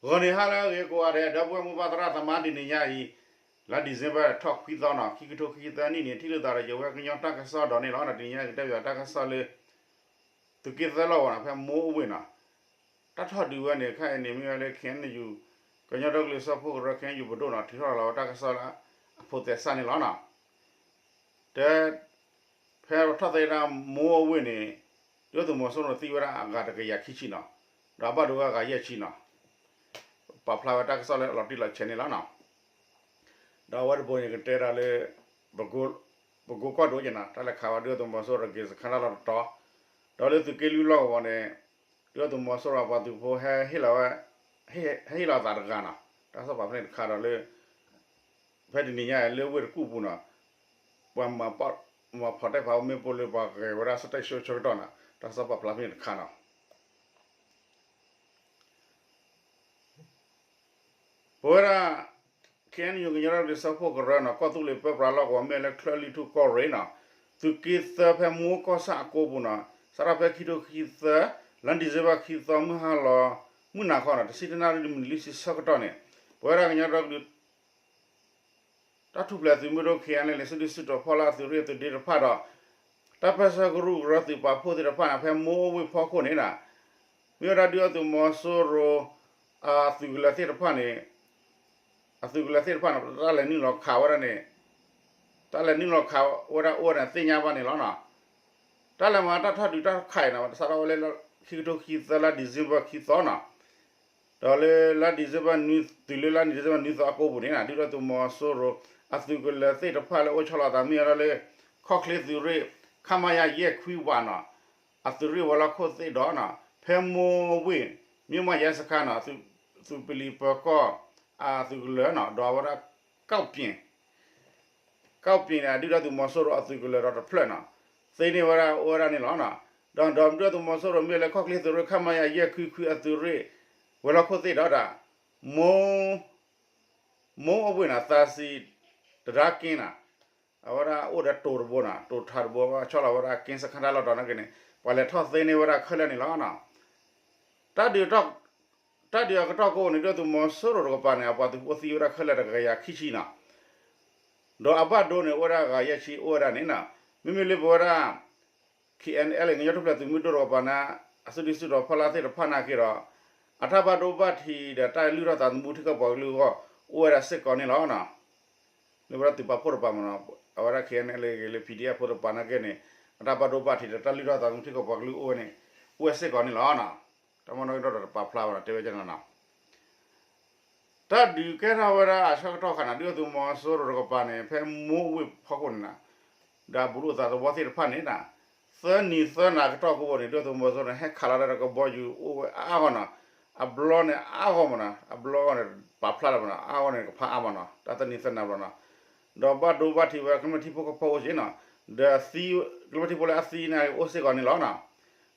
ဂီၤနံၤဟါလၢအဂ့ၤကိးဂၤဒဲး ဒီပုၢ်ဝဲၢ်မိၢ်ပၢ်သရၣ်သမါ တနံၤညါအံၤ လါ December ထီၣ်ခွံသီနီၤ ခံကထိခံဆံသၢနံၣ်န့ၣ် ထံၣ်လိာ်သးဒီးယဝဲကညီတၢ်ကစီၣ်ဒီးန့ၣ်လီၤ. တနံၤညါအံၤ ကတဲဘၣ်ယွၤတၢ်ကစီၣ်လၢ သုးက့သၢလီၢ်ဝဲနီၤ ဖဲမိၢ်အဝ့ၢ်နီၤ တၢ်ထီၣ်ဒုးဝဲန့ၣ် ခဲအံၤန့ၣ် မ့ၢ်ဝဲလၢ ခ့ၣ်အဲၣ်ယူၣ် ကညီဒီကလုာ်စၢဖှိၣ်ကရၢ ခ့ၣ်အဲၣ်ယူၣ်ပဒိၣ်နီၤ ထုးထီၣ်လီၤဝဲတၢ်ကစီၣ်လၢ အဖိးသဲးစၢ်န့ၣ်လီၤနီၤ. တဲ ဖဲထီၣ်သဲဒၣ်မိၢ်အဝ့ၢ်န့ၣ် ဒုၣ်ဒါသုးမီၤစိရိၤသံဝဲဒၣ်အဂၤတကယၤခံဆံနီၤ ဒီးအဘၣ်ဒိဝဲအဂၤယဲၢ်ဆံနီၤ. ပာ်ဖျါဝဲတၢ်ကစီၣ်လၢအလီၤတံၢ်လီၤဆဲးန့ၣ်လီၤနီၤ. ဒီးအဝဲတဘိန့ၣ် ကတဲဒၣ်လၢ ပကိကီၢ်ဒိၣ်က့နီၤ တၢ်လဲၤခးဝဲဒုၣ်ဒါသုးမီၤစိရိၤက့ၤစခါတၢ်လီၢ်တတီၤ ဒီးလၢသုးက့လွံၢ်လီၢ်ကဝီၤန့ၣ် ဒုၣ်ဒါသုးမီၤစိရိၤအပှၤသုးဖိဟဲဟ့ၣ်လီၤဝဲ ဟဲဟ့ၣ်လီၤအသးတဂၤနီၤ တၢ်ကစီၣ်ပာ်ဖျါန့ၣ်တခါဒီးလၢ ဖဲတနံၤညါအံၤလၢဝ့ၢ်တကူၣ်ပူၤနီၤ ပှၤမၤဖီၣ်တဲဖးဝဲမ့ၣ်ပိၢ်လၢပှၤဂဲၤဝဲဒၣ် စတၢၢ်ဆၢဆၢကတီၢ်နီၤ တၢ်ကစီၣ်ပာ်ဖျါဖဲန့ၣ်တခါနီၤ. ပဝဲဒၣ် ခ့ၣ်အဲၣ်ယူၣ် ကညီဒီကလုာ်စၢဖှိၣ်ကရၢနီၤ ကီၢ်သူလ့ၤပၢပြးလီၢ်ကဝီၤ မ့ၢ်လၢချၢၣ်လွံၢ်ထူၣ်ကီၢ်ရ့ၣ်နီၤ သုးက့သၢဖဲမိၢ်ကီၢ်ဆၣ်အကိပူၤနီၤ စးထီၣ်ဖဲခံထိခံဆံသၢ လါ December ခံသီ မုၢ်ဟါလီၤ မုၢ်နၤခီနီၤ တဆံတနၣ်ရံၣ်မံးနံးလွံၢ်ဆံဆၢကတီၢ်န့ၣ် ပဝဲဒၣ်ကညီဒီကလုာ် တၢ်ထူၣ်ဖျဲးသုးမုၢ်ဒိၣ် ခ့ၣ်အဲၣ်ယူၣ် လၢစုဒုၣ်စုတီၤဖီလာ်အသုးရ့ၣ်အသုးဒ့တဖၣ်ဒီး တၢ်ပၢၢ်ဆၢကရူၢ်ကရၢသုးပာ်ဖှိၣ်သ့ၣ်တဖၣ်န့ၣ် ဖဲမိၢ်အဝ့ၢ်ဖီခိၣ်န့ၣ်နီၤ မ့ၢ်ဝဲဒၣ်ဒုၣ်ဒါသုးမီၤစိရိၤ အသုးကလၢၤသ့ၣ်တဖၣ်န့ၣ် အသုးကလၢၤသ့ၣ်တဖၣ်န့ၣ် တၢ်လဲၤနုာ်လီၤခးဝဲဒၣ်န့ၣ် တၢ်လဲၤနုာ်လီၤခးဝဲဒၣ်အိၣ်ဝဲန့ၣ်သ့ၣ်ညါဘၣ်န့ၣ်လီၤနီၤ. တၢ်လဲၤမၤတၢ်ထီၣ်ဒုးတၢ်ခးအံၤနီၤ စးထီၣ်ဝဲလၢ ခံကထိခံဆံသၢ လါ December ခံသီနီၤ ဒီးလၢလါ December နွံ တုၤလၢလါ December နွံသီအကိပူၤန့ၣ်နီၤ ဒုၣ်ဒါသုးမီၤစိရိၤ အသုးကလၢၤသ့ၣ်တဖၣ်လၢအိၣ်ဆီလီၤအသး မ့ၢ်ဝဲဒၣ်လၢ ခီၣ်ချ့သုးရ့ၣ် ခမရ ယဲၢ်ခွံဝးနီၤ အသုးရ့ၣ်ဝဲၤလီၢ်ခိၣ်သ့ၣ်ဒီးနီၤ ဖဲမိၢ်ဝ့ၢ် မ့ၢ်မးယဲစခါနီၤ သုးပလံၤပၢၤကီၢ် အသုးကလၢၤနီၤ ဒီးအဝဲဒၣ် ကီၣ်ပ့ၣ် ကီၣ်ပ့ၣ်န့ၣ် ဒုၣ်ဒါသုးမီၤစိရိၤအသုးကလၢၤဒီးတဖျၢၣ်နီၤ သ့န့ၢ်ဝဲဒၣ်အိၣ်ဝဲဒၣ်န့ၣ်လီၤ. ဒီးဒီးဒုၣ်ဒါသုးမီၤစိရိၤမ့ၢ်လၢခီၣ်ချ့သုးရ့ၣ် ခမရ ယဲၢ်ခွံခွံ အသုးရ့ၣ် ဝဲၤလီၢ်ခိၣ်သ့ၣ်ဒီးတၢ် မိၢ် မိၢ်အဝ့ၢ်နီၤ သးစံး တဒါက့နီၤ အဝဲဒၣ်အိၣ်ဒီးတိၤတဘိနီၤ တိၤထးတဘိ ဆီလီၤဝဲဒၣ်က့စခါတၢ်လီၢ်တတီၤနာ်က့န့ၣ် ပှၤလဲၤထီၣ်သ့န့ၢ်ဝဲဒၣ်ခဲလၢာ်န့ၣ်လီၤနီၤ. တၢ်ဒုး တၢ်ဒုးအကတီၢ်ကိးန့ၣ် ဒုၣ်ဒါသုးမီၤစိရိၤတကပၤန့ၣ် အပှၤသုးဖိသံဝဲဒၣ်ခဲလၢာ်တကယၤခံဆံနီၤ ဒီးအဘၣ်ဒိန့ၣ် အိၣ်ဝဲဒၣ်ဂၤယဲၢ်ဆံအိၣ်ဝဲဒၣ်န့ၣ်နီၤ မ့မ့ၢ်လၢပဝဲဒၣ် ခ့ၣ်အဲၣ်ယူၣ် ကညီထူၣ်ဖျဲးသုးမုၢ်ဒိၣ်တကပၤန့ၣ် အစုဒုၣ်စုတီၤဖီလာ်သ့ၣ်တဖၣ်နာ်က့ဒီး အတၢ်ဘၣ်ဒိဘၣ်ထံးဒီးတၢ်လုၢ်ထီၣ်သးသမူထံကီၢ်ပှၤကလုာ်အဂီၢ် အိၣ်ဝဲဒၣ်စ့ၢ်ကီးန့ၣ်လီၤနီၤ. လၢပဝဲဒၣ်သုးပာ်ဖှိၣ်တကပၤမ့ၢ်နီၤ အဝဲဒၣ် ခ့ၣ်အဲၣ်ယူၣ် လၢ ပီၣ်ဒီအ့ၣ်ဖိတကပၤနာ်က့န့ၣ် အတၢ်ဘၣ်ဒိဘၣ်ထံးဒီးတၢ်လုၢ်ထီၣ်သးသမူထံကီၢ်ပှၤကလုာ်အိၣ်ဝဲန့ၣ် အိၣ်ဝဲစ့ၢ်ကီးန့ၣ်လီၤနီၤ. တၢ်မၤနီၣ်က့ၤဒီးတပာ်ဖျါဘၣ်နီၤ တဲဝဲကနီၤနီၤ တၢ်ဒုးကဲထီၣ်ဝဲဒၣ်အဆၢကတီၢ်ခါန့ၣ် ဒုၣ်ဒါသုးမီၤစိရိၤတကပၤန့ၣ် ဖဲမိၢ်ဝ့ၢ်ဖီခိၣ်န့ၣ်နီၤ ဒီးအဘူးလိာ်သးသဝီသ့ၣ်တဖၣ်န့ၣ်နီၤ သၢနံၤသၢနၤကတီၢ်ကိးန့ၣ် ဒုၣ်ဒါသုးမီၤစိရိၤန့ၣ် ဟဲခးလီၤဒၣ်ဒီးကဘီယူၤအိၣ်ဝဲအါအါဂီၢ်နီၤ အဘျီန့ၣ်အါဂီၢ်မ့ၢ်နီၤ အဘျီဂီၢ်န့ၣ် ပာ်ဖျါလၢမ့ၢ်နီၤ အါဂီၢ်န့ၣ် ကဖးအါမ့ၢ်နီၤ တၢ်သၢနံၤသၢနၤဘျီနီၤ ဒီးဘၣ်ဒိဘၣ်ထံးဝဲကမျၢၢ်ထံဖိကီၢ်ဖိအိၣ်က့ၤနီၤ ဒီးသံ ကမျၢၢ်ထံဖိလၢအသံန့ၣ်အိၣ်စ့ၢ်ကီးန့ၣ်လီၤနီၤ.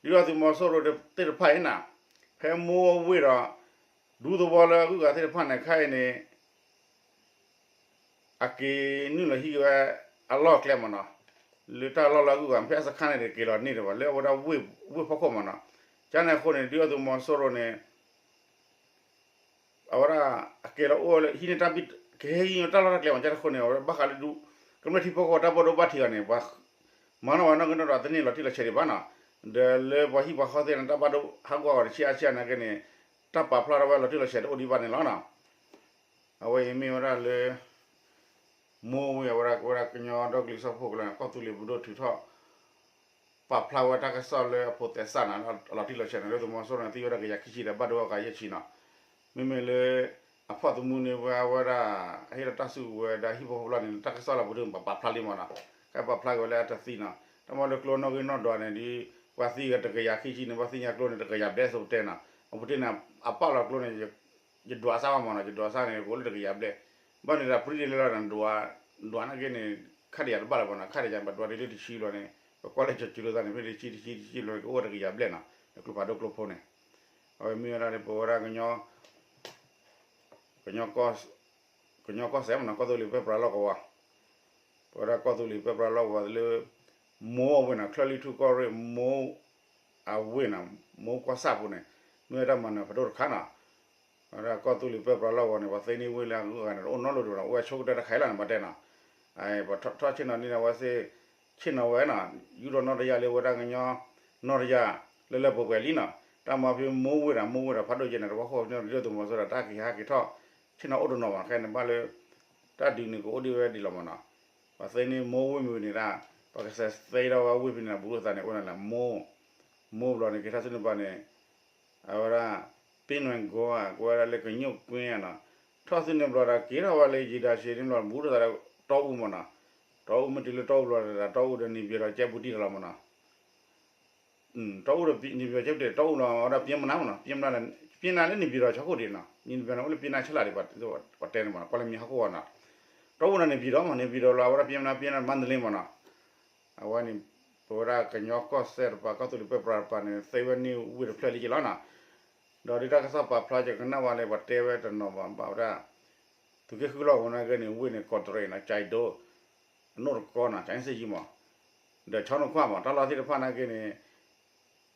ဒုၣ်ဒါသုးမီၤစိရိၤသ့ၣ်တဖၣ်အံၤနီၤ ဖဲမိၢ်ဝ့ၢ်ဒီး ဒူသဝီလၢအဂုၤအဂၤသ့ၣ်တဖၣ်န့ၣ် ခဲအံၤန့ၣ် အက့ၤနုာ်လီၤဟံးက့ၤဝဲ အလီၢ်ကျဲမ့ၢ်နီၤ လၢတၢ်လီၢ်လၢအဂုၤအဂၤ ဖဲအစခါန့ၣ် က့ၤလီၤန့ၢ်ဒံးဘၣ် လၢအဝဲဒၣ်ဝ့ၢ်ဖီခိၣ်မ့ၢ်နီၤ. ကန့ၣ်အဃိန့ၣ် ဒုၣ်ဒါသုးမီၤစိရိၤန့ၣ် အဝဲဒၣ် အက့ၤလီၤအိၣ်ဝဲလၢဟံးန့ၢ်တၢ်ဘံၣ် ကဟဲဟံးန့ၢ်တၢ်လီၢ်တၢ်ကျဲမ့ၢ် ကန့ၣ်အဃိန့ၣ် အဝဲဘၣ်ဃးလၢဒူ ကမျၢၢ်ထံဖိကီၢ်ဖိတၢ်ဘၣ်ဒိဘၣ်ထံးအီၤန့ၣ် ပှၤ မၤနီၣ်ဝဲနီၢ်ကီၢ်နီၢ်ဒီးတန့ၢ်လီၤတံၢ်လီၤဆဲးဒံးဘၣ်နီၤ. ဒီးလၢပှၤဟံၣ်ပှၤဃီသ့ၣ်န့ၣ် တၢ်ဘၣ်ဒိဟးဂီၤအီၤတဆံးအါဆံးနာ်က့န့ၣ် တၢ်ပာ်ဖျါထီၣ်ဝဲလီၤတံၢ်လီၤဆဲးတအိၣ်ဒံးဘၣ်န့ၣ်လီၤနီၤ. အဝဲအံၤမ့ၢ်ဝဲဒၣ်လၢ မိၢ်ဝ့ၢ်အဝဲဒၣ် ဝဲဒၣ်ကညီဒီကလုာ်စၢဖှိၣ်ကရၢန့ၣ် ကီၢ်သူလ့ၤပဒိၣ်ထုးထီၣ် ပာ်ဖျါဝဲတၢ်ကစီၣ်လၢအဖိးသဲးစးနီၤ အလီၤတံၢ်လီၤဆဲးန့ၣ် လၢသုးမီၤစိရိၤန့ၣ် သံဝဲဒၣ်ကယၤခံဆံဒီး ဘၣ်ဒိဝဲကယၤယဲၢ်ဆံနီၤ. မ့မ့ၢ်လၢ အဖီၣ်သမူန့ၢ်ဝဲအဝဲဒၣ် အဟ့ၣ်လီၤတၢ်စုကဝဲၤဒီးဟံၣ်ဖိဃီဖိလီၤန့ၣ် တၢ်ကစီၣ်လၢပဒိၣ်ပာ်ဖျါလံမ့ၢ်နီၤ. ကပာ်ဖျါက့ၤဝဲလၢအတသံနီၤ. တၢ်မ့ၢ်လၢကျိနီၣ်ဂံၢ်နီၣ်ဒွးန့ၣ်ဒီး ပှၤသံဂၤတကယၤခံဆံန့ၣ် ပှၤသ့ၣ်ညါကျိန့ၣ် တကယၤဘျဲၣ်ဆိပတဲနီၤ. အပူၤတ့ၢ်န့ၣ် အပာ်လီၤကျိန့ၣ် ယဒွးစၢ်ဘၣ်မ့ၢ်နီၤ ယဒွးစၢ်န့ၣ် ကအိၣ်လၢတကယၤဘျဲၣ်, ဘၣ်န့ၣ်ဒီး ပြံဒ်လဲၣ်လီၤန့ၣ် ဒွး ဒွးနာ်က့န့ၣ် ခါတယၤတဘၣ်လၢၤဘၣ်နီၤ ခါတယၤပှၤဒွးဒ်လၢတဆံလီၤန့ၣ် ပကွၢ်လၢကၠီၤစုၤလိာ်သးန့ၣ် ဖဲတဆံတဆံတဆံလီၤန့ၣ် ကအိၣ်ဝဲတကယၤဘျဲၣ်နီၤ လၢကျိဖးဒိၣ်ကျိဖိန့ၣ်, အဝဲမ့ၢ်ဝဲဒၣ်လၢပဝဲဒၣ် ကညီကီၢ်စဲၣ်မ့ၢ်နီၤ ကီၢ်သူလ့ၤပၢပြးလီၢ်ကဝီၤ, ပဝဲဒၣ်ကီၢ်သူလ့ၤပၢပြးလီၢ်ကဝီၤလၢ မိၢ်အဝ့ၢ်နီၤ ချၢၣ်လွံၢ်ထူၣ်ကီၢ်ရ့ၣ် မိၢ်အဝ့ၢ်နီၤ မိၢ်ကီၢ်ဆၣ်ပူၤန့ၣ် မ့ၢ်ဝဲတၢ်မၤနၢၤဖးဒိၣ်တခါနီၤ. ကီၢ်သူလ့ၤပၢပြးလီၢ်ကဝီၤန့ၣ် ပှၤသ့န့ၢ်ဝ့ၢ်လၢအဂုၤအဂၤန့ၣ် တအိၣ်နီတလီၢ်ဒံးဘၣ်နီၤ, အိၣ်ဝဲဆိကတၢၢ်တခါအံၤလီၤန့ၣ် ပှၤတဲနီၤ, ပှၤထီၣ်ဆ့ၣ်နီၤန့ၣ် အဝဲသ့ၣ် ဆ့ၣ်နီၤဝဲနီၤ, ယူၢ်ထီၣ်နီၢ်တယၢ်လၢဝဲဒၣ်ကညီနီၢ်တယၢ် လၢလၢပှဲၤပှဲၤလံနီၤ, တၢ်မၤဖဲမိၢ်ဝ့ၢ်ဒီး မိၢ်ဝ့ၢ်ဒီးဖးဒိၣ်ကဲန့ၣ် တဝီဃီဒုၣ်ဒါသုးမီၤစိရိၤဒီး တၢ်က့ၤဟးက့ၤထီၣ် ဆ့ၣ်နီၤအိၣ်တနီၤဘၣ်, ခဲအံၤန့ၣ်ဘၣ်လၢ တၢ်ဒုးန့ၣ်ကအိၣ်ဒံးဝဲဒံးလီၤမးနီၤ, ပှၤသ့န့ၢ်မိၢ်ဝ့ၢ်မ့ၢ်ဝံၤန့ၣ်ဒၣ် ပှၤကစဲးသ့ဒီးဝဲဝ့ၢ်ဖဲန့ၣ် ဘူးလိာ်သးန့ၣ် အိၣ်ဒၣ်လၢမိၢ်, မိၢ်ဘျီန့ၣ် က့ၤထီၣ်ဆူန့ၣ်ပှၤန့ၣ် အဝဲဒၣ် ပ့ၢ်နွဲၣ်ကိဧါ ကဝဲဒၣ်လၢကညိၣ်ကွ့ဧါနီၤ, ထီၣ်ဆူန့ၣ်ဘျီဒီး က့ၤထီၣ်ဝဲလၢယံၤဒါဆ့န့ၣ်ဘျီ ဘူးလိာ်သးဒီးတီအူမးနီၤ, တီအူမ့ၢ်တုၤလၢတီအူဘျီဒီး တီအူဒီးန့ၣ်ပၠံၤဒီးကဲဘူးတံၢ်တလီၤမးနီၤ တီအူဒီးန့ၣ်ပၠံၤဒီးကဲဘူးတံၢ် တီအူလီၤ အဝဲဒၣ်ပၠ့မနါမးနီၤ, ပၠ့မနါလၢ ပၠ့မနါလၢန့ၣ်ပၠံၤဒီးဆၢခိၣ်ဒံးနီၤ, န့ၣ်ပၠံၤန့ၣ်အိၣ်လၢပၠ့နါဆၢလာ်ဒံး ပှၤတဲန့ၣ်မးနီၤ, ကွၢ်လၢမံၤဟီၣ်ခိၣ်ဝဲနီၤ, တီအူဒီးန့ၣ်ပၠံၤဒီးမး န့ၣ်ပၠံၤဒီးလီၤ အဝဲဒၣ်ပၠ့မနါ ပၠ့မနါမါတလ့မးနီၤ, အဝဲန့ၣ် ပဝဲဒၣ်ကညီကီၢ်စဲၣ်တပၤ ကီၢ်သူလ့ၤပၢပြးတပၤန့ၣ် သ့ဝဲန့ၢ်ဝ့ၢ်တဖျၢၣ်လံက့လီၤနီၤ, ဒီးဒုးတၢ်ကစီၣ်ပာ်ဖျါကကနၣ်ဝဲလၢပှၤတဲဝဲတနီၤဘၣ် ဘၣ်ဝဲဒၣ် သုးက့ဃုလီၢ်ကဝီၤနာ်က့န့ၣ် ဝ့ၢ်န့ၣ် ကီးတရံးနီၤ ကၠဲးဒိ အနိၣ်တကီနီၤ ကၠဲးစ့ၣ်ယံမး ဒီးဆီနိခွၣ်မး တၢ်လီၢ်သ့ၣ်တဖၣ်နာ်က့န့ၣ်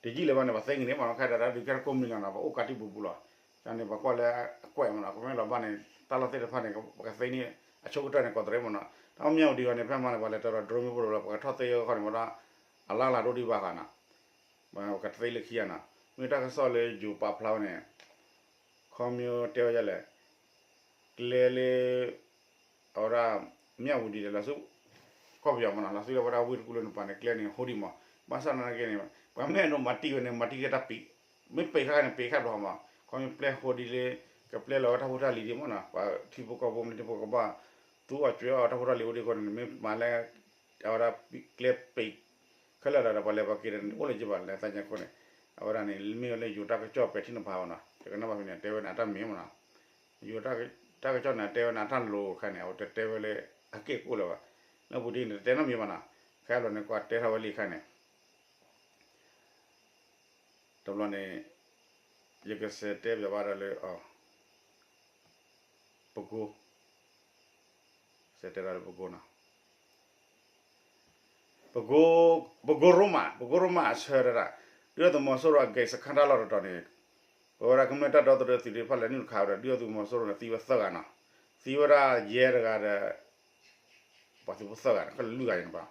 တယံာ်လၢၤဘၣ်န့ၣ် ပှၤသ့က့ၤန့ၣ်မးနီၤ, ခဲဒၣ်တၢ်ဒုးကဲထီၣ်ကိးမံၤလီၤနီၤ ပှၤအိၣ်ကးတံၢ်ပူၤပူၤလီၤ, န့ၣ် ပှၤကွၢ်လၢအကွဲးမးနီၤ ကမ့ၢ်လီၤဘၣ်န့ၣ် တၢ်လီၢ်သ့ၣ်တဖၣ်န့ၣ် ပကသ့န့ၢ်အဆိကတၢၢ်န့ၣ် ကီးတရံးမးနီၤ, တၢ်မ့ၢ်ဝံၤဒံးဂီၤန့ၣ် ဖဲမးန့ၣ် ပှၤလဲၤတရီးဒြိမ့ၢ်ဖိတဘျီ ပှၤကထီၣ်သ့ဃီန့ၣ် မ့ၢ်ဒီး အလါလၢ်ဒိၣ်ဒံးဘၣ်ဃးနီၤ, ပကသ့လၢခံဂၤနီၤ, မ့ၢ်တၢ်ကစီၣ်လၢယိၤပာ်ဖျါဝဲန့ၣ် ခီမ့ၢ်တဲဝဲဒ်လဲၣ်, ကျဲလၢ အဝဲဒၣ် မ့ၢ်ဝံၤဒံးဒီး လီၤဆူ ကီၢ်ပယီၤမးနီၤ လီၤဆူလၢဝဲဒၣ်ဝ့ၢ်တကူၣ်လၢနပၤန့ၣ် ကျဲန့ၣ် ဟိဒံးမး, ဘၣ်ဆၣ်သနာ်က့န့ၣ် ပှၤမ့ၢ်အဲၣ်ဒိးမၤတံၢ်ဝဲန့ၣ် မၤတံၢ်က့ၤတၢ်ပံး, မ့ၢ်ပံးခါန့ၣ် ပံးခါဘျီမး, ခီမ့ၢ်ပျဲဟိဒံးလၢ ကပျဲလီၤဝဲတၢ်ဖိတၢ်လံၤဒံးမးနီၤ ပှၤထံဖိကီၢ်ဖိမ့ၢ်ထံဖိကီၢ်ဖိ သူအီၣ်ကွဲအီၣ်တၢ်ဖိတၢ်လံၤအိၣ်ဒံးအဃိန့ၣ် မ့ၢ်မၤလၢ အဝဲဒၣ်ကျဲပံး ခဲလၢာ်ဒီး ပှၤလဲၤပှၤက့ၤဒီးန့ၣ် အိၣ်လၢယဘၣ်လဲၤသးညါခိၣ်န့ၣ်, အဝဲဒၣ်န့ၣ် မ့ၢ်ဝဲလၢယိၤတၢ်ကစီၣ်ပဲာ်ထံနီၤဖးဘၣ်နီၤ ယကနၣ်ဘၣ်ဖဲန့ၣ် တဲဝဲန့ၣ်အတၢ်မ့ၢ်မးနီၤ, ယိၤတၢ်ကစီၣ်န့ၣ် တဲဝဲန့ၣ်အတၢ်လိၤခါန့ၣ် အဝဲတတဲဝဲလၢ အက့ၢ်ကိၣ်လၢၤဘၣ်, လၢပူၤဒ်န့ၣ် တတဲနီတမံၤဘၣ်နီၤ, ခဲဘျီန့ၣ် ကွၢ်တဲထီၣ်ဝဲလံခါန့ၣ် တဘျီန့ၣ် ယကစံးတဲပၠးဘၣ်ဒီးလၢ ပကိ စံးတဲဒီးလၢပကိနီၤ, ပကိ ပကိရိမး ပကိရိမးအဆၢတဒၣ်, ဒုၣ်ဒါသုးမီၤစိရိၤအ gate စခန်း တၢ်လီၢ်တတီၤန့ၣ်, ပဝဲဒၣ်ကမျၢၢ်တၢ်ဒီသဒၢသုးသ့ၣ်တဖၣ်လဲၤနုာ်တခးဝဲဒီး ဒုၣ်ဒါသုးမီၤစိရိၤန့ၣ် သံဝဲသၢဂၤနီၤ, သံဝဲဒၣ်ယဲၢ်တဂၤဒီး ပှၤသုးဖိသၢဂၤန့ၣ် ခဲလၢာ်လွံၢ်ဂၤန့ၣ်ဘၣ်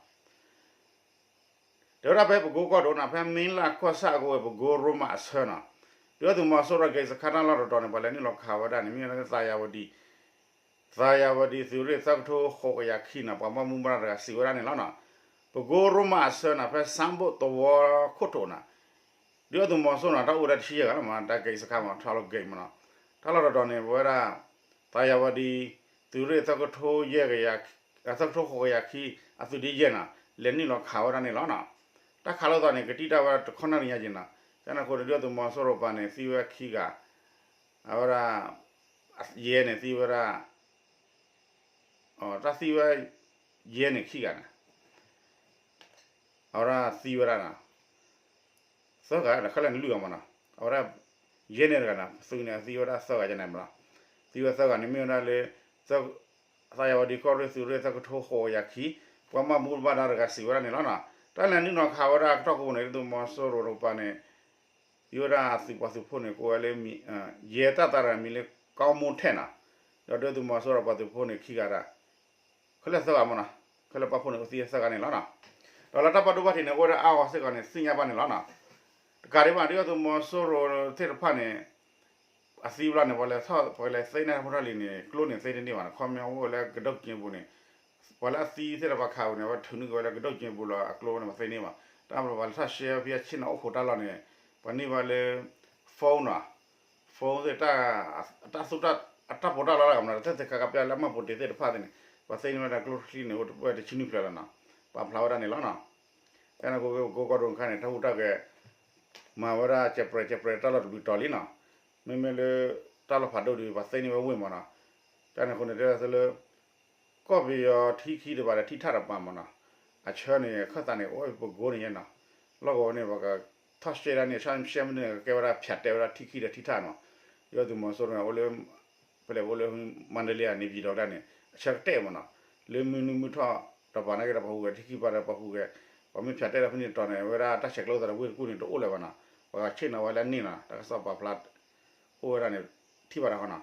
တဲဝဲဒၣ်ဖဲပကိကီၢ်ဒိၣ်နီၤ ဖဲမ့လၢ်ကွၢ်ဆၣ်အကဝဲၢ် ပကိရိမးအဆၢနီၤ, ဒုၣ်ဒါသုးမီၤစိရိၤ gate စခန်း တၢ်လီၢ်တတီၤန့ၣ် ပှၤလဲၤနုာ်လီၤခးဝဲဒၣ်န့ၣ် မ့ၢ်ဝဲဒၣ်လၢသးယၤဝဒံ သးယၤဝဒံ သုးရ့ၣ်သၢကထိဃိးကယၤခံနီၤ ပှၤဘၣ်မူဘၣ်ဒါတဂၤစံးဝဲဒၣ်န့ၣ်လီၤနီၤ, ပကိရိမးအဆၢနီၤ ဖဲစၣ်ဘိၣ်သဝီခိၣ်ထိးနီၤ, ဒုၣ်ဒါသုးမီၤစိရိၤနီၤ တၢ်အိၣ်ဝဲဒၣ်တဆံယဲၢ်ဂၤလီၤမး တၢ် gate စခန်း မး ထီလီၤ gate မးနီၤ, တၢ်လီၢ်တတီၤန့ၣ် ပဝဲဒၣ် သးယၤဝဒံ သုးရ့ၣ်သၢကထိယဲၢ်ကယၤ သၢကထိဃိးကယၤခံ အသုးဒ့ယဲၢ်နီၤ လဲၤနုာ်လီၤခးဝဲဒၣ်န့ၣ်လီၤနီၤ, တၢ်ခးလိာ်သးန့ၣ် ကတံၢ်တၢ်ဝဲဒၣ်တခီနၣ်ရံၣ်ညါက့ၤနီၤ, ကန့ၣ်အဃိန့ၣ် ဒုၣ်ဒါသုးမီၤစိရိၤပၤန့ၣ် သံဝဲခံဂၤ, အဝဲဒၣ် ယဲၢ်န့ၣ်သံဝဲဒၣ် တၢ်သံဝဲ ယဲၢ်န့ၣ်ခံဂၤန့ၣ် အဝဲဒၣ်သံဝဲဒၣ်နီၤ, သၢဂၤဒီးခဲလၢာ်န့ၣ်လွံၢ်ဂၤမးနီၤ, အဝဲဒၣ် ယဲၢ်န့ၣ်တဂၤနီၤ သုးန့ၣ်သံဝဲဒၣ်သၢဂၤယဲၢ်န့ၣ်မးနီၤ, သံဝဲသၢဂၤန့ၣ်မ့ၢ်ဝဲဒၣ်လၢ သးယၤဝဒံကီၢ်ရ့ၣ်သုးရ့ၣ်သၢကထိဃိးကယၤခံ, ပှၤဘၣ်မူဘၣ်ဒါတဂၤစံးဝဲဒၣ်န့ၣ်လီၤနီၤ, တၢ်လဲၤနုာ်လီၤခးဝဲဒၣ်အကတီၢ်ကိးပူၤန့ၣ် ဒုၣ်ဒါသုးမီၤစိရိၤတကပၤန့ၣ် သံဝဲဒၣ်အသုးပှၤသုးဖိန့ၣ် ကိးဝဲလၢ ယဲၢ်တၢ်သးတဂၤမံၤလၢ ကီမူထဲနီၤ, ဒီးဒုၣ်ဒါသုးမီၤစိရိၤပှၤသုးဖိန့ၣ်ခံဂၤဒၣ် ခဲလၢာ်သၢဂၤမးနီၤ, ခဲလၢာ်ပာ်ဖှိၣ်န့ၣ် အိၣ်သံသၢဂၤန့ၣ်လီၤနီၤ, ဒီးလၢတၢ်ဘၣ်ဒိဘၣ်ထံးန့ၣ် အိၣ်ဝဲဒၣ်အါဂၤစ့ၢ်ကီးန့ၣ် သ့ၣ်ညါဘၣ်န့ၣ်လီၤနီၤ, တကးဒံးဘၣ် ဒုၣ်ဒါသုးမီၤစိရိၤသ့ၣ်တဖၣ်န့ၣ် အသံဘျီန့ၣ် ပှၤလဲၤထီၣ် ပှၤလဲၤသ့န့ၢ်ဖိထီၣ်လံန့ၣ် ကျိန့ၣ်သ့တန့ၢ်ဘၣ်နီၤ, ခီမ့ၢ်အိၣ်ဝဲလၢကဒိၣ်ကၠ့ပူၤန့ၣ် ပှၤလၢအသံသ့ၣ်တဖၣ်ခးပူၤန့ၣ် အဝဲထုးန့ၢ်က့ၤဝဲလၢကဒိၣ်ကၠ့ပူၤလီၤ အကျိန့ၣ် ပှၤသ့န့ၢ်ဘၣ်, တၢ်ဘျီပှၤလဲၤထီၣ်ရှဲဖဲဆ့ၣ်နီၤအိၣ်ခိးတၢ်လီၢ်န့ၣ် ပှၤန့ၢ်ဘၣ်လၢ phone နီၤ, phone သ့ၣ် တၢ်သူတၢ် အတၢ်ပီးတၢ်လီလၢကမၤတသ့ၣ်သ့ၣ်ခါကပျၢ်လၢအမှတ်ပုံတင်သ့ၣ်တဖၣ်သ့ၣ်န့ၣ် ပှၤသ့န့ၢ်ဝဲဒၣ်ကျိချံန့ၣ် အိၣ်ဝဲတဆံနွံဖျၢၣ်လီၤနီၤ, ပာ်ဖျါဝဲဒၣ်န့ၣ်လီၤနီၤ, ကန့ၣ်အဃိ ပကိးကီၢ်ဒိၣ်ခါန့ၣ် တၢ်ဟူးတၢ်ဂဲၤ မၤဝဲဒၣ်ကဲးပြဲးကဲးပြဲးတၢ်လီၢ်တဘျုးတီၤလံနီၤ, မ့မ့ၢ်လၢ တၢ်လီၢ်ဖးဒိၣ်ဒီး ပှၤသ့န့ၢ်ဝဲဝ့ၢ်မးနီၤ, ကန့ၣ်အဃိန့ၣ် တဲဝဲဒၣ်လၢ ကီၢ်ပယီၤထံခံတပၤဒီးထံထၣ်တပၤမးနီၤ, အဆၢန့ၣ် ခၢၣ်သးန့ၣ် အိၣ်ပကိန့ၣ်ယဲနီၤ, လီၢ်ကဝီၤန့ၣ် ပှၤကထီၣ်ရှဲဒၣ်န့ၣ် ဆၣ်ရှဲမ့ၢ်န့ၣ် ကကဲဝဲဒၣ်ဖၠးတဲဝဲဒၣ်ထံခံဒီးထံထၣ်နီၤ, ဒုၣ်ဒါသုးမီၤစိရိၤန့ၣ် အိၣ်လၢ ဖဲလဲၣ်အိၣ်လၢ မန္တလေး န့ၣ် ပြည်တော် ဒၣ်န့ၣ် အဆၢကတၢၢ်မးနီၤ, လၢမုၢ်နုာ်မုၢ်ထီၣ်တပၤနာ်က့ဒီး ပှၤဟူးဂဲၤထံခံပၤဒီး ပှၤဟူးဂဲၤ ပှၤမ့ၢ်ဖၠးတဲဒီးဖဲန့ၣ်တီၤန့ၣ် ဝဲဒၣ်တၢ်ဆဲးကျိသးဒီးဝ့ၢ်တကူၣ်န့ၣ် တအိၣ်လၢၤဘၣ်နီၤ, ပှၤဆ့ၣ်နီၤဝဲလၢန့ၣ်နီၤ, တၢ်ကစီၣ်ပာ်ဖျါ အိၣ်ဝဲဒၣ်န့ၣ် ထံၣ်ဘၣ်တၢ်ဃီနီၤ,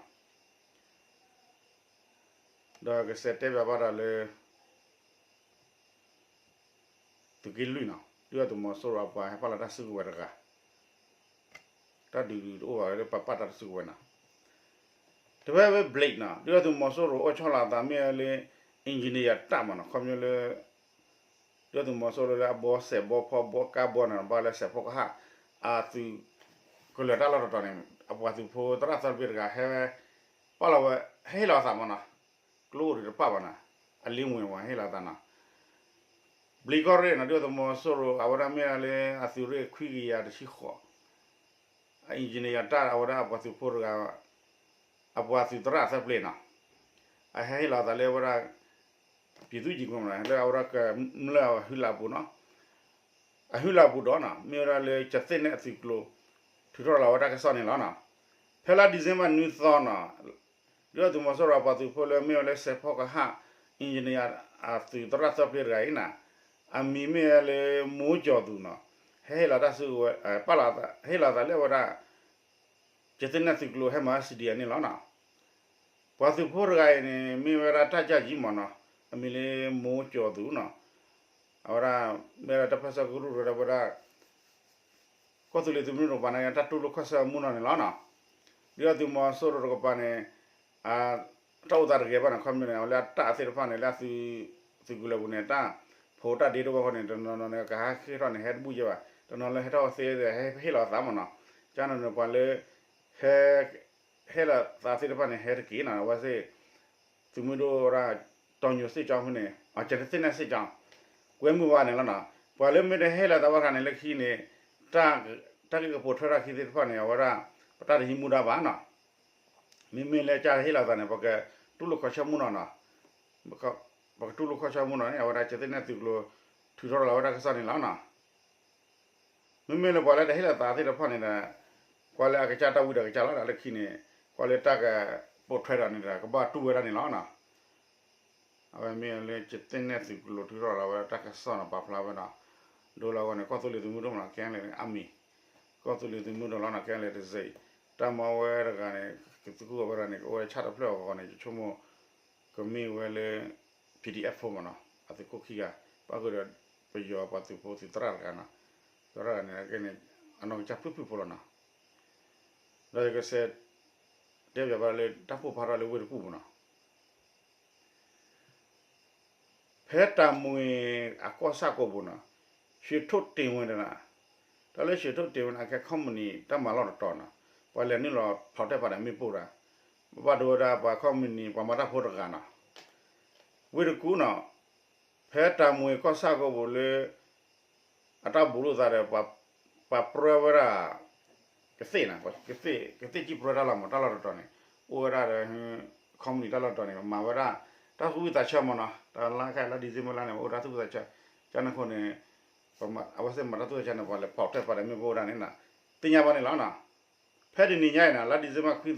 ဒီးကစဲးတဲဘၣ်ဘၣ်ဒီးလၢ သုးက့လွံၢ်နီၤ ဒုၣ်ဒါသုးမီၤစိရိၤအပှၤဟဲပာ်လီၤတၢ်စုကဝဲၤတဂၤ, တၢ်ဒုးတအိၣ်ဘၣ်လၢပှၤပာ်တၢ်စုကဝဲၤနီၤ, တဖဲဝဲ Blake နီၤ ဒုၣ်ဒါသုးမီၤစိရိၤအိၣ်ဆီလီၤအသးမ့ၢ်ဝဲလၢ engineer တၢ်မးနီၤ ခီဖျိလၢ ဒုၣ်ဒါသုးမီၤစိရိၤလၢအဘီစဲးဘီဖီဘီကါဘီန့ၣ် ဘၣ်လၢစဲးဖီကဟၣ် အသုးကလၢၤတၢ်လီၢ်တတီၤန့ၣ် အပှၤသုးဖိသရၣ်သၢဖျၢၣ်တဂၤဟဲဝဲ ပာ်လီၤဝဲ ဟဲဟ့ၣ်လီၤအသးမးနီၤ, ကျိအိၣ်ဒီးတပာ်ဘၣ်နီၤ, အလံၤဝဲဝဲဟ့ၣ်လီၤအသးနီၤ ဘျံးကီၢ်ရ့ၣ်နီၤ ဒုၣ်ဒါသုးမီၤစိရိၤ အဝဲဒၣ်မ့ၢ်ဒၣ်လၢအသုးရ့ၣ်ခွံကယၤတဆံဃိး အ engineer တၢ် အဝဲဒၣ်အပှၤသုးဖိတဂၤ အပှၤသုးသရၣ်သၢဖျၢၣ်နီၤ, အဟဲဟ့ၣ်လီၤအသးလၢအဝဲဒၣ် ပြည်သူ့ရင်ခွင်မးနီၤ လၢအဝဲဒၣ်ကမျၢၢ်အဟုလၢအပူၤနီၤ, အဟုလၢအပူၤဒီးနီၤ မ့ၢ်ဝဲဒၣ်လၢကသ့ၣ်နဲၣ်အသုးကျိၤ ထုးထီၣ်လီၤဝဲတၢ်ကစီၣ်န့ၣ်လီၤနီၤ, ဖဲလါ December နွံသီနီၤ ဒုၣ်ဒါသုးမီၤစိရိၤအပှၤသုးဖိလၢမ့ၢ်ဝဲလၢစဲးဖီကဟၣ် engineer အသုးသရၣ်သၢဖျၢၣ်တဂၤအံၤနီၤ, အမံၤမ့ၢ်ဝဲလၢ မိကၠီၤသူနီၤ, ဟဲဟ့ၣ်လီၤတၢ်စုကဝဲၤ ပာ်လီၤ ဟ့ၣ်လီၤသးလၢအဝဲဒၣ် ကသ့ၣ်နဲၣ်သုးကျိၤဟဲမၤ စီၣ်ဒံၣ်အန့ၣ်လီၤနီၤ, ပှၤသုးဖိတဂၤအံၤန့ၣ် မ့ၢ်ဝဲဒၣ်တၢ်ကၢ်ယံမးနီၤ, အမံၤလၢမိကၠီၤသူနီၤ, အဝဲဒၣ် မ့ၢ်ဝဲဒၣ်တၢ်ပၢၢ်ဆၢကရူၢ်ကရၢဝဲဒၣ် ကီၢ်သူလ့ၤသုးမုၢ်ဒိၣ်ပှၤနာ်က့ တၢ်တူၢ်လိာ်ခီၣ်ဆၢအမူနီၤန့ၣ်လီၤနီၤ, ဒုၣ်ဒါသုးမီၤစိရိၤတကပၤန့ၣ် တၢ်အိၣ်သးတဂ့ၤဘၣ်န့ၣ် ခီမ့ၢ်န့ၣ် အဝဲလၢအတၢ်အသ့ၣ်တဖၣ်န့ၣ် လၢအသုး သုးကလၢၤပူၤန့ၣ် တၢ်ဖိးတၢ်ဒ့တအိၣ်ဘၣ်ဃိန့ၣ် တနီၤနီၤန့ၣ် ကဟးဃ့ထီၣ်န့ၣ် ဟဲတဘူၣ်ယဲဘၣ်, တနီၤလၢဟဲထီၣ်သ့ ဟဲဟ့ၣ်လီၤသးမးနီၤ, ကန့ၣ်န့ၣ် ပှၤလၢ ဟဲ ဟဲလီၤသးသ့ၣ်တဖၣ်န့ၣ် ဟဲတက့ၢ်နီၤ အဝဲသ့ၣ် သုးမုၢ်ဒိၣ်ဝဲဒၣ် တီၤညိုစ့ၣ်ကၠီဖဲန့ၣ် အကသ့ၣ်နဲၣ်စ့ၣ်ကၠီ ကွဲမုာ်ဘၣ်န့ၣ်လီၤနီၤ, ပှၤလၢမ့ၢ်တဟဲလီၤသးဘၣ်ခါန့ၣ် လၢခံန့ၣ် တၢ် တၢ်ဂ့ၢ်ကပိာ်ထွဲထီၣ်ခံသ့ၣ်တဖၣ်န့ၣ် အဝဲဒၣ် ပတၢ်တဟံးမူဒါဘၣ်နီၤ, မ့မ့ၢ်လၢကဟ့ၣ်လီၤသးန့ၣ် ပကတူၢ်လိာ်ခီၣ်ဆၢမူနီၤနီၤ, ပကတူၢ်လိာ်ခီၣ်ဆၢမူနီၤန့ၣ် အဝဲဒၣ်ကသ့ၣ်နဲၣ်သုးကျိၤ ထုးထီၣ်လီၤဝဲဒၣ်ကစီၣ်န့ၣ်လီၤနီၤ, မ့မ့ၢ်လၢပှၤလၢတဟ့ၣ်လီၤသးသ့ၣ်တဖၣ်န့ၣ်ဒီး ကွၢ်လၢအကစၢ်တၢ်ဝံတၢ်ကစၢ်လီၤဒီး လၢခံန့ၣ် ကွၢ်လၢတၢ်ကပိာ်ထွဲဒီးန့ၣ်ဒီး ကဘၣ်တူၢ်ဝဲဒၣ်န့ၣ်လီၤနီၤ, အဝဲမ့ၢ်လၢကသ့ၣ်နဲၣ်သုးကျိၤထုးထီၣ်လီၤဝဲဒၣ်တၢ်ကစီၣ်နီၤ ပာ်ဖျါဝဲဒီး ဒိလီၤအဂီၢ်န့ၣ် ကီၢ်သူလ့ၤသုးမုၢ်ဒိၣ်မးနီၤ ကဲလၢအမံၤ ကီၢ်သူလ့ၤသုးမုၢ်ဒိၣ်လီၤနီၤ ကဲလၢတစ့ၢ် တၢ်မၤဝဲတဂၤန့ၣ် ကသူၣ်ခုၣ်အဝဲဒၣ်န့ၣ် ကအိၣ်ဝဲဆၣ်တဖျၢၣ်အဂီၢ်န့ၣ် ယဆိကမိၣ် ကမ့ၢ်ဝဲလၢ ပီၣ်ဒံၣ်အဲၣ်ဖိမးနီၤ အသုးခိၣ်ခံဂၤ ပၣ်ဃုာ်ဒီး ပယီၤပှၤသုးဖိသုးသရၣ်တဂၤနီၤ သရၣ်တဂၤန့ၣ် အကဲန့ၣ် အနီၢ်ကစၢ်ဖုၣ်ဖုၣ်ဖိလီၤနီၤ ဒီးယကစဲး တဲပၠးဘၣ်လၢတၢ်ပိၢ်ဖးထီၣ်လၢဝ့ၢ်တကူၣ်ပူၤနီၤ ဖဲတၢ်မှံၤအကီၢ်ဆၣ်ကိးပူၤနီၤ ရွှေထုတ်တင်ဝင်းတဂၤ တၢ်လၢ ရွှေထုတ်တင်ဝင်းန့ၣ် အကဲ company တၢ်မၤလီၢ်တတီၤနီၤ ပှၤလဲၤနုာ်လီၤဖီၣ်တဲာ်ဖးဒီးမ့ၣ်ပိၢ်တၢ် ဘၣ်ဒိဝဲဒၣ်ပှၤ company ပှၤမၤတၢ်ဖိတဂၤနီၤ ဝ့ၢ်တကူၣ်နီၤ ဖဲတၢ်မှံၤကီၢ်ဆၣ်ကိးပူၤလၢ အတၢ်ဘူးလိာ်သးဒီး ပှၤပြၢဝဲဒၣ် ကသ့ၣ်နီၤ ကသ့ၣ် ကသ့ၣ်ကံၣ်ပြၢတၢ်လီၤမး တၢ်လီၢ်တတီၤန့ၣ် အိၣ်ဝဲဒၣ်ဒီး company တၢ်လီၢ်တတီၤန့ၣ် မၤဝဲဒၣ် တၢ်သူၣ်ဝံၣ်သးဆၢမးနီၤ တၢ်လါခါလါ December လါန့ၣ် အိၣ်တၢ်သူၣ်ဝံၣ်သးဆၢ ကန့ၣ်အဃိန့ၣ် အဝဲသ့ၣ်မၤတၢ်သူၣ်ဝံၣ်သးဆၢန့ၣ် ပှၤလဲၤဖီၣ်တဲာ်ဖးဒီးမ့ၣ်ပိၢ်ဝဲဒၣ်န့ၣ်နီၤ သ့ၣ်ညါဘၣ်န့ၣ်လီၤနီၤ ဖဲတနံၤညါအံၤနီၤ လါ December ခွံသီ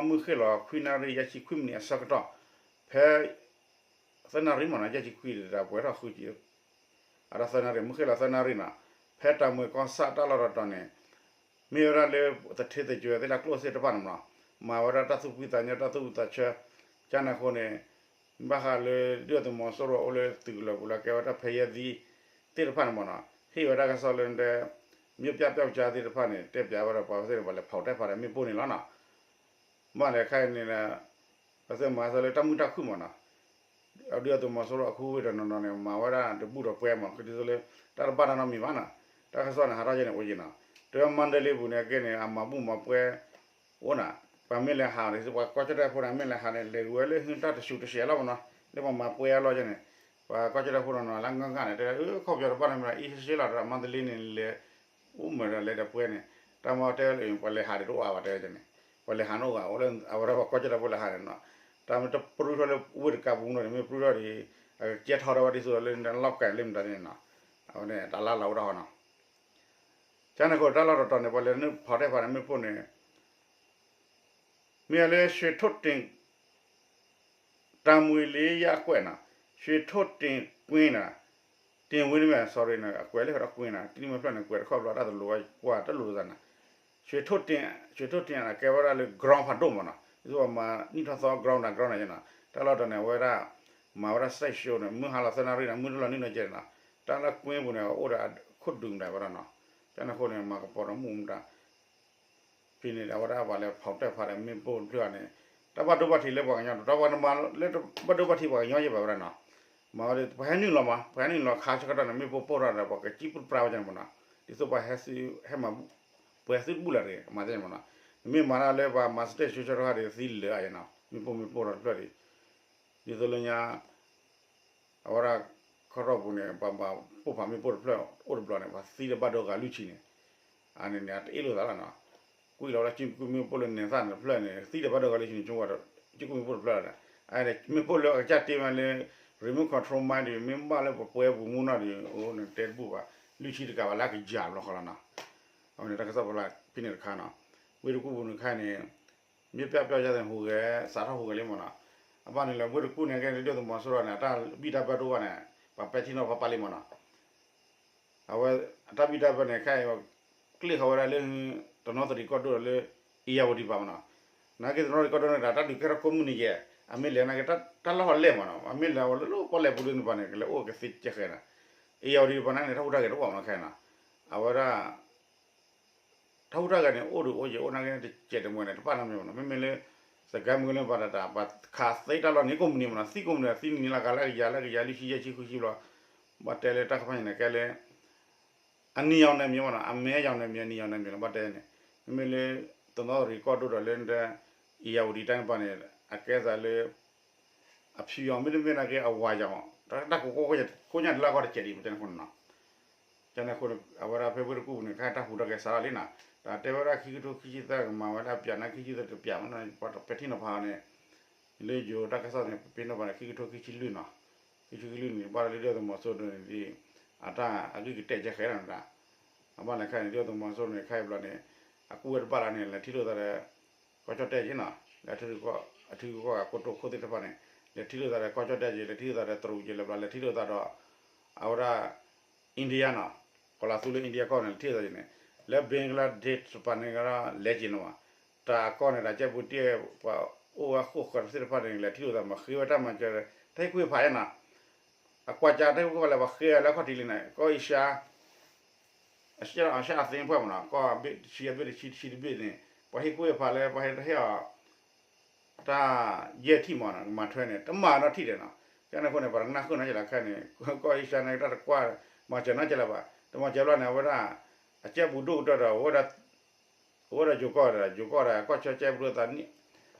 မုၢ်ဃ့ၢ်လီၤ ခွံနၣ်ရံၣ် ယဲၢ်ဆံခွံမံးနံးအဆၢကတီၢ် ဖဲ သၢနၣ်ရံၣ်မးနီၤ ယဲၢ်ဆံခွံတၢ်ပှဲၤထီၣ်ဃုကံ အဒီးသၢနၣ်ရံၣ် မုၢ်ဃ့ၢ်လီၤသၢနၣ်ရံၣ်နီၤ ဖဲတၢ်မှံၤကီၢ်ဆၣ်တၢ်လီၢ်တတီၤန့ၣ် မ့ၢ်ဝဲဒၣ်လၢ သထ့သကွဲၤသ့ၣ်လၢကျိၣ်စ့တဖၣ်န့ၣ်မးနီၤ မၤဝဲဒၣ်တၢ်သူၣ်ဖှံသးညီ တၢ်သူၣ်ဝံၣ်သးဆၢ ကန့ၣ်အဃိန့ၣ် ဘၣ်ဃးလၢ ဒုၣ်ဒါသုးမီၤစိရိၤအိၣ်လၢသုးကလၢၤပူၤလၢကဲဝဲဒၣ်ဖဲယဲၢ်သံသ့ၣ်တဖၣ်န့ၣ်မးနီၤ ဟ့ၣ်ဝဲဒၣ်ကစီၣ်လၢ မြို့ပြပျောက်ကျားသ့ၣ်တဖၣ်န့ၣ် တဲပၠးဝဲဒီးပှၤဝဲသ့ၣ်န့ၣ် ပှၤလဲၤဖီၣ်တဲာ်ဖးဒီးမ့ၣ်ပိၢ်န့ၣ်လီၤနီၤ ဘၣ်လဲၣ်ခဲအံၤန့ၣ် ပသ့ၣ်မၤသးလၢတၢ်မုာ်တၢ်ခုၣ်မးနီၤ ဒုၣ်ဒါသုးမီၤစိရိၤအခိၣ်ဝ့ၢ်တနီၤနီၤန့ၣ် မၤဝဲဒၣ်တဘူၣ်ဒီးပွဲမး ကဒ်သိးလၢ တၢ်တဘၣ်တၢ်နီတမံၤဘၣ်နီၤ တၢ်ကစီၣ်န့ၣ် ဟးထီၣ်ကဲန့ၣ်အိၣ်ယံၤနီၤ တၢ်မၤတလ့ပူၤန့ၣ် အကဲန့ၣ် အမၤဘူၣ်မၤပွဲ အိၣ်နီၤ ပှၤမ့ၢ်လဲၤဟးန့ၣ် ပှၤကီၢ်ကၠီၣ်တဲၣ်ဖိန့ၣ် မ့ၢ်လဲၤဟးန့ၣ် လဲၤဂုာ်ဝဲလၢဟုတၢ်တဆူးတဆဲးလီၤမးနီၤ လၢပှၤမၤပွဲအလီၢ်ကဲန့ၣ် ပှၤကီၢ်ကၠီၣ်တဲၣ်ဖိနီၤနီၤ လၢငါဂၤန့ၣ် တဲ အခီပညီတဘၣ်န့ၣ်မ့ၢ် အံၣ်စ့လီၤ မၤတလ့န့ၣ် လဲၤ အိၣ်မးဒီးလဲၤဒီးပွဲန့ၣ် တၢ်မၤတဲလၢ ပှၤလဲၤဟးဒံးတအိၣ်အါဘၣ်တဲန့ၣ် ပှၤလဲၤဟးန့ၣ်အိၣ်ဂၤ အိၣ်လၢအဝဲဒၣ်ပှၤကီၢ်ကၠီၣ်တဲၣ်ဖိလဲၤဟးန့ၣ်နီၤ တၢ်မ့ၢ်တပြူထီၣ်လၢဝ့ၢ်တကါပူၤနီၤ မ့ၢ်ပြူထီၣ်ဒီး အကကဲထီၣ်ဝဲဒၣ်ဒ်သိးလၢလီၢ်ကဲလၢမတၤန့ၣ်နီၤ အဝဲန့ၣ် တၢ်လၢ်လီၤဝဲဒၣ်ဟီနီၤ ကန့ၣ်အဃိ တၢ်လီၢ်တတီၤန့ၣ် ပှၤလဲၤနုာ်ဖီၣ်တဲာ်ဖးဒီးမ့ၣ်ပိၢ်န့ၣ် မ့ၢ်လၢ ရွှေထုတ်တင် တၢ်မှံၤလံယဲၢ်အကွဲးနီၤ ရွှေထုတ်တင်ကွင်းနီၤ တင်ဝင်းန့ၣ်မ့ၢ် sorry နီၤ အကွဲးလၢဟဲဒီးကွင်းနီၤ တနံၣ်မ့ၢ်ဖျၢၣ်န့ၣ် ကွဲးတခီဘျီတၢ်တလိၤဝဲကွၢ်တလိၤသးနီၤ ရွှေထုတ်တင် ရွှေထုတ်တင် အကဲဝဲဒၣ်လၢ ground ဖးဒိၣ်မးနီၤ, ဒ်သိးပှၤမၤနံၣ်ထီၣ်သီ ground တၢ် ground န့ၣ်နီၤ, တၢ်လီၢ်တတီၤန့ၣ် အဝဲဒၣ် မၤဝဲဒၣ် stage show န့ၣ် မုၢ်ဟါလီၤသၢနၣ်ရံၣ်န့ၣ် မုၢ်တလီၤနုာ်နီၤကဲနီၤ, တၢ်လၢကွ့ပူၤန့ၣ် အိၣ်ဒီးခိၣ်ဒုးမတၤဝဲဒၣ်နီၤ, ကန့ၣ်အဃိန့ၣ် မၤကပီၤဒီးမူးမတၤ ဖဲန့ၣ် အဝဲဒၣ်ပှၤလၢဖီၣ်တဲာ်ဖးဒီးမ့ၣ်ပိၢ်တဖျၢၣ်န့ၣ် တၢ်ဘၣ်ဒိဘၣ်ထံးလၢပှၤကညီတတီၤ ပှၤတမၤလၢဘၣ်ဒိဘၣ်ထံးပှၤကညီယဲၢ်ဘၣ်ဝဲဒၣ်နီၤ, မၤဝဲဒၣ် ပှၤဟဲနုာ်လီၤမး ပှၤဟဲနုာ်လီၤခါဆၢကတီၢ်န့ၣ် မ့ၣ်ပိၢ်ပိၢ်ထီၣ်ဒီး ပှၤကစံၣ်ပူၣ်ပြၢဝဲဒၣ်မးနီၤ, ဒ်သိးပှၤဟဲ ဟဲမၤ ပှၤဟဲသုတဘူၣ်လၢၤတဂ့ၤ မၤသ့ၣ်မးနီၤ, နမ့ၢ်မၤတၢ်လၢပှၤမၤ stage show ဆၢတခါဒီးသံလၢာ်အါယဲနီၤ မ့ၣ်ပိၢ်မ့ၣ်ပိၢ်ထီၣ်တဖျၢၣ်ဒီး ဒ်သိးလၢညါ အဝဲဒၣ် ခီထီၣ်ပူၤန့ၣ် ပှၤမၤပိၢ်ဖးမ့ၣ်ပိၢ်တဖျၢၣ်အိၣ်တဘျီန့ၣ် ပှၤသံဒီးဘၣ်ဒိဂၤလွံၢ်ဆံန့ၣ်, အန့ၣ်န့ၣ် အတအ့ၣ်လိာ်သးလီၤနီၤ, ကွံာ်လီၤဝဲဒၣ်ကၠံၣ်ကူၣ်မ့ၣ်ပိၢ်လၢနဲၤသၣ်န့ၣ်တဖျၢၣ်န့ၣ် သံဒီးဘၣ်ဒိဂၤလွံၢ်ဆံန့ၣ် ကၠံၣ်ကူၣ်မ့ၣ်ပိၢ်တဖျၢၣ်လီၤဒီး အန့ၣ် မ့ၣ်ပိၢ်လၢအကစၢ်တ့ဝဲလၢ remote control မးဒီး မ့ၢ်ဘၣ်လၢပပှဲၤပူၤမူနီၤဒီး အိၣ်န့ၣ်တဲတဘူၣ်ဘၣ် လွံၢ်ဆံတကးဘၣ်လၢအကယၤဘျီဃီလီၤနီၤ, အဝဲန့ၣ်တၢ်ကစီၣ်ပလၢဖဲန့ၣ်တခါနီၤ, ဝ့ၢ်တကူၣ်ပူၤန့ၣ်ခါန့ၣ် မ့ၢ်ပျၢ်ပျၢ်ယါသ့ၣ်ဟူးဂဲၤ စးထီၣ်ဟူးဂဲၤလံမ့ၢ်နီၤ, အဘၣ်န့ၣ်လၢဝ့ၢ်တကူၣ်န့ၣ် ကဲဒုၣ်ဒါသုးမီၤစိရိၤန့ၣ် အတၢ်ဘံၣ်တၢ်ဘၢတအိၣ်ဘၣ်န့ၣ် ပှၤပဲာ်ထံနီၤဖးပာ်လံမ့ၢ်နီၤ, အဝဲ အတၢ်ဘံၣ်တၢ်ဘၢန့ၣ် ခဲအံၤ ကျ့ၣ်ဃီဝဲဒၣ်လၢ တနီသရံၣ်ကီၢ်ဒိၣ်ဒီးလၢ အ့ၣ်ယၣ်ဝတံၣ်ပၤမ့ၢ်နီၤ, နာ်က့တနီသရံၣ်ကီၢ်ဒိၣ်န့ၣ်ဒီး တၢ်ဒုးကဲထီၣ်ကိးမုၢ်နံၤယဲၢ် အမ့ၢ်လဲၤနာ်က့ တၢ်လီၢ်လဲၢ်မ့ၢ်နီၤ အမ့ၢ်လဲၤဝဲလၢလၢပီၣ်လဲၣ်ပူၤဒ်န့ၣ်ပၤန့ၣ် ကလဲၤအိၣ်ကသ့ကဲဃဲၤနီၤ, အ့ၣ်ယၣ်ဝတံၣ်ပၤန့ၣ် တၢ်ဟူးတၢ်ဂဲၤတအိၣ်ဘၣ်မ့ၢ်နီၤ ခဲအံၤနီၤ, အဝဲဒၣ် တၢ်ဟူးတၢ်ဂဲၤန့ၣ် အိၣ်ဒုးအိၣ်ယဲၢ်အိၣ်နာ်က့န့ၣ် တစဲးတမှဲၤန့ၣ် တပာ်နီတမံၤမ့ၢ်နီၤ, မ့မ့ၢ်လၢ စကဲမုၢ်လၢပၤတၢ် ပှၤခးသ့တၢ်လီၢ်န့ၣ် ကိးမုၢ်နံၤမ့ၢ်နီၤ သံကိးမုၢ်နံၤ သံနံၤနံၤလၢကလၢကယၤလၢကယၤလွံၢ်ဆံယဲၢ်ဆံဃုဆံဘျီ, ဘၣ်တဲလၢတၢ်ကဖၣ်ညါန့ၣ် ကဲလၢ အနံၤယၤန့ၣ်မ့ၢ်မ့ၢ်နီၤ အမဲယၤန့ၣ်မ့ၢ် အနံၤယၤန့ၣ်မ့ၢ်လီၤ ဘၣ်တဲန့ၣ်, မ့မ့ၢ်လၢ တနီသရံၣ်ကီၢ်ဒိၣ်ဒီးလၢ အ့ၣ်ယၣ်ဝတံၣ်တၢ်န့ၣ်ပၤန့ၣ် အကဲသးလၢ အဖံးအီၤမ့တမ့ၢ်နာ်က့ အဝၤယၤမ့ၢ် တၢ်ကိးကိးညါတလၢကီၢ်တစဲးဒံးမ့ၢ်န့ၣ်အဃိန့ၣ်နီၤ, ကန့ၣ်အဃိန့ၣ် အဝဲဒၣ်ဖဲဝ့ၢ်တကူၣ်ပူၤန့ၣ် ခဲတၢ်ဟူးတၢ်ဂဲၤစးထီၣ်လံနီၤ, ဒီးတဲဝဲဒၣ်ခံကထိခံဆံသၢကမၤဝဲဒၣ်ပၠးန့ၣ် ခံဆံသၢတပၠးမ့ၢ်နီၤ ပှၤပဲာ်ထံနီၤဖးန့ၣ် လၢယိၤတၢ်ကစီၣ်န့ၣ် ပပ့ၤနီၣ်ပှၤန့ၣ် ခံကထိခံဆံလွံၢ်နီၤ, ခံဆံလွံၢ်န့ၣ် ဘၣ်လၢဒုၣ်ဒါသုးမီၤစိရိၤန့ၣ် အတၢ်အဂံၢ်ကတဲာ်ကဲဃဲၤလီၤနတၢ်, အဘၣ်လဲၣ်ခဲအံၤန့ၣ် ဒုၣ်ဒါသုးမီၤစိရိၤန့ၣ် ခဲအံၤဘျီန့ၣ် အကူၣ်ဝဲတဘၣ်လၢန့ၣ် လဲၤထံၣ်လိာ်သးဒီး ကီၢ်ကၠီၣ်တဲၣ်က့နီၤ, လၢ အထံဂုၤကီၢ်ဂၤကီၢ်တိာ်ခိၣ်သ့ၣ်တဖၣ်န့ၣ် လဲၤထံၣ်လိာ်သးဒီးကီၢ်ကၠီၣ်တဲၣ်က့ လဲၤထံၣ်လိာ်သးဒီးတရူးက့ လဲၤဘျီလဲၤထံၣ်လိာ်သးဒီး အဝဲဒၣ် India နီၤ, ကီၤလၤသူလၢ India ကီၢ်န့ၣ် လဲၤထံၣ်လိာ်သးက့န့ၣ်, လၢ Bangladesh တပၤန့ၣ်ဒီး လဲၤက့ၤနီၤဘၣ်, တၢ်အကီၢ်န့ၣ် တၢ်ကဲပူၤတ့ၢ် ပှၤအိၣ်ဝဲဃိၣ်ဃၢၤသ့ၣ်တဖၣ်န့ၣ် လဲၤထံၣ်လိာ်သးမၤဃ့ဝဲတၢ်မၤစၢၤ တၢ်ဟ့ၣ်ကူၣ်ဟ့ၣ်ဖးယဲနီၤ, အကွၢ်ကၢတၢ်ဟ့ၣ်ကူၣ်ဟ့ၣ်ဖးလၢ ပှၤဃ့လၢခီၣ်ထံးလံန့ၣ် ကီၢ်အ့ရှါ အရှါအသ့ၣ်တဖၣ်မ့ၢ်နီၤ ကီၢ်ဘ့ၣ်တဆံအဘ့ၣ်တဆံတဆံတဘ့ၣ်န့ၣ် ပှၤဟ့ၣ်ကူၣ်ဟ့ၣ်ဖးလၢ ပှၤဟ့ၣ်တၢ်ဟ့ၣ်အီၤ တၢ်ယဲၢ်ထံၣ်မ့ၢ်နီၤ ကမၤထွဲန့ၣ် တမၤနီတထံၣ်ဒီးနီၤ, ကန့ၣ်အဃိန့ၣ် ပှၤတကနၣ်ဃုာ်နီတစဲးလၢခဲအံၤန့ၣ် ကီၢ်အ့ရှါန့ၣ် တၢ်တကွၢ် မၤစၢၤနီတစဲးလၢၤဘၣ်, တမၤစၢၤဘျီန့ၣ် အဝဲဒၣ် အကဲပူၤဒိၣ်ကတၢၢ်ဒီး အဝဲဒၣ်ယိၤကီၢ်ဒီး ယိၤကီၢ်ဒီး ကီၢ်ဆၢကဲပူၤဒိၣ်သးန့ၣ်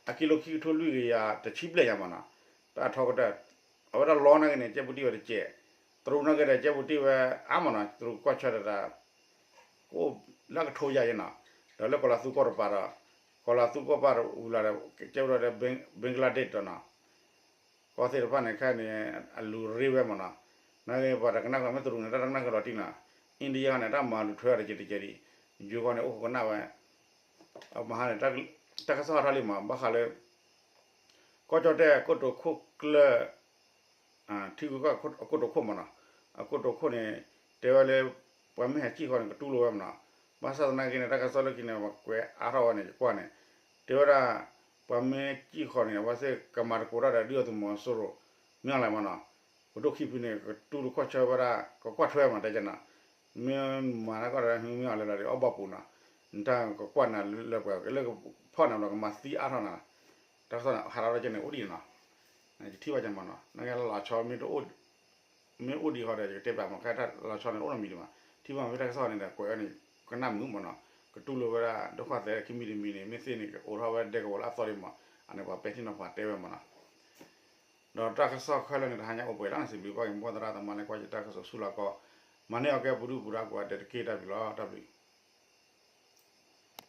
အကံလိခံကထိလွံၢ်ကယၤတဆံဘျဲၣ်ညါမ့ၢ်နီၤ, တၢ်ထီကတၢၢ် အဝဲဒၣ်လီနၢ်က့န့ၣ် ကဲပူၤတ့ၢ်ဝဲတစဲး, တရူးနၢ်က့ဒီး ကဲပူၤတ့ၢ်ဝဲအါမ့ၢ်နီၤ, တရူးကီၢ်ဆၢဒီး ကအိၣ်လၢကထိယါယဲနီၤ, ဒီးလၢကီၤလၤသူကီၢ်တပၤဒီး ကီၤလၤသူကီၢ်ပၤတအူလၢ်ဒီး ကဲဝဲဒၣ်ဒီး Bangladesh ဒီးနီၤ, ကီၢ်သ့ၣ်တဖၣ်န့ၣ် ခဲအံၤန့ၣ် အလူၤရ့ဝဲမ့ၢ်နီၤ, နၢ်က့ပှၤတကနၣ်ဃုာ်မ့ၢ်တရူးန့ၣ် တၢ်တကနၣ်ဃုာ်လီၤတံၢ်နီၤ, India န့ၣ် တၢ်မၤလူၤထွဲအီၤတကဲးတကဲးဒံး, ယိၤကီၢ်န့ၣ် အိၣ်ဃိကနၣ်ဝဲ, အမဟါန့ၣ် တၢ်ကစီၣ်ဟးထီၣ်လံမ့ၢ် ဘၣ်ဃးလၢ ကီၢ်ကၠီၣ်တဲၣ်အကိတိာ်ခိၣ်ကျၢၢ် ထံဂုၤကီၢ်ဂၤအကိတိာ်ခိၣ်မ့ၢ်နီၤ, အကိတိာ်ခိၣ်န့ၣ် တဲဝဲလၢ ပှၤမ့ၢ်ဟဲစံၣ်ဃီန့ၣ် ကတူၢ်လိာ်ဝဲမ့ၢ်နီၤ, ဘၣ်ဆၣ်သနာ်က့န့ၣ် တၢ်ကစီၣ်လၢခံန့ၣ် ပှၤကွဲးအါထီၣ်ဝဲန့ၣ် ယကွၢ်န့ၣ် တဲဝဲဒၣ် ပှၤမ့ၢ်စံၣ်ဃီန့ၣ် အဝဲသ့ၣ်ကမၤသကိးတၢ်ဒီးဒုၣ်ဒါသုးမီၤစိရိၤ မ့ၢ်အီၤလဲၣ်မ့ၢ်နီၤ, ပဒိၣ်ခံဖုန့ၣ် ကတူၢ်လိာ်ကီၢ်ဆၢဝဲဒၣ် ကကွၢ်ထွဲမ့ၢ်တဲကနီၤ, မ့ၢ်မၤတၢ်ကီၢ်ဒီး မ့ၢ်အီၤလဲၣ်လီၤဒီး အီၣ်ဘၣ်ပူၤနီၤ, နတၢ်ကကွၢ်နၤလၢပှဲၤလၢကဖီၣ်နၤဘျီ ကမၤသံအါထီၣ်နၤ, တၢ်ကစီၣ်န့ၣ် ဟးထီၣ်ဝဲကဲန့ၣ် အိၣ်ဒံးနီၤ, ယထံၣ်ဘၣ်ကဲမ့ၢ်နီၤ, နကဲလီၤဆီမ့ၢ်တအိၣ် မ့ၢ်အိၣ်ဒံးဃီဒီး ယကတဲပျးမ့ၢ် ခဲတၢ်လီၤဆီန့ၣ် တအိၣ်နီတမံၤဒံးဘၣ်, ထံၣ်ဘၣ်မ့ၢ်တၢ်ကစီၣ်န့ၣ်ဒီး ကွဲးဝဲန့ၣ် ကနၣ်မုာ်မ့ၢ်နီၤ, ကတူၢ်လိာ်ဝဲဒၣ် ဒိၣ်ခွါသဲးခံမံၤတမံၤန့ၣ် မ့ၢ်သ့ၣ်န့ၣ် ကအိးထီၣ်ဝဲဒဲကဝီၤလၢအသီဒံးမ့ၢ်, အန့ၣ်ပှၤပဲာ်ထံနီၤဖးတဲဝဲမ့ၢ်နီၤ, ဒီးတၢ်ကစီၣ်ခဲလၢာ်န့ၣ် တဟါညါအိၣ်ပှဲၤလီၤန့ၣ် စံးဘျုးဘၣ်က့ၤ မိၢ်သရၣ်သမါလၢကွၢ်ယတၢ်ကစီၣ်ဆူလီၤကီး, မၤန့ၢ်အီၤကဲပဒုၣ်ပဒါကိးဂၤဒဲးတက့ၢ် တၢ်ဘျုးလီၤ တၢ်ဘျုး